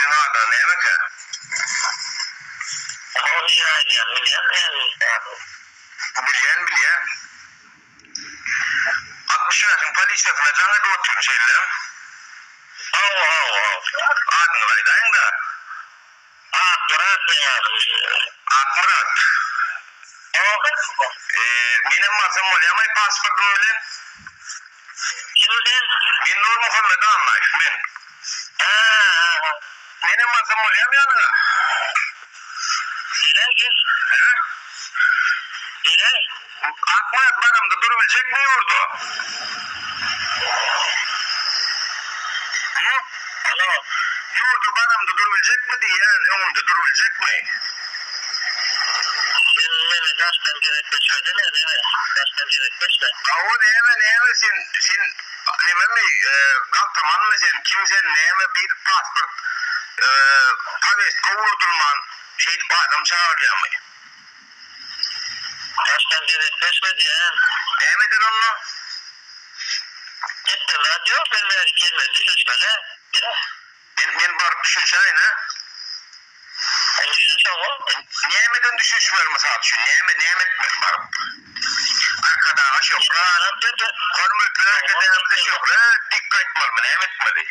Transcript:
Siziň adyňyz nämekä? Hawa nirä aýdýaň bilýäňmi näme adymy? Bilýän bilýän. 65-iň polisiýasyna jaň edip otyryn şeýle. Hawa hawa hawa. Adyňyzy aýdaýyňda. Akmyrat meň adym. Akmyrat. Hawa. Menem barsam bolýamaý pasportym bilen? Kim sen? Men Nurmuhammet Annaýew men. Hä hä hä. Menem barsam bolýamy ýanyňa? Geläý gel. Hä? Geläý. Akmyrat baramda durubiljekmi ýurda? Hü? Alo. Ýurda baramda durubiljekmi diýýän, öňümde durubiljekmi? Sen meni daşdan gezekleşmedene neme? Daşdan gezekleşme. Hawa näme näme sen sen nememi galtamanmy sen kim sen näme bir pasport powestka ugradylman şeýdip adam çagyrýamy. Daşdan gezekleşme diýýän. Näme eder onda? Etmeli zat ýok sen bärik gelmeli düşünişmeli. Gel. Men men baryp düşünşäýin hä? Sen düşüniş hawa. Nämeden düşünişmeli mysal üçin näme näme etmeli baryp? Arkadaga şöhrat, hormatly Arkadagymyza şöhrat diýip gaýtmalymy näme etmeli?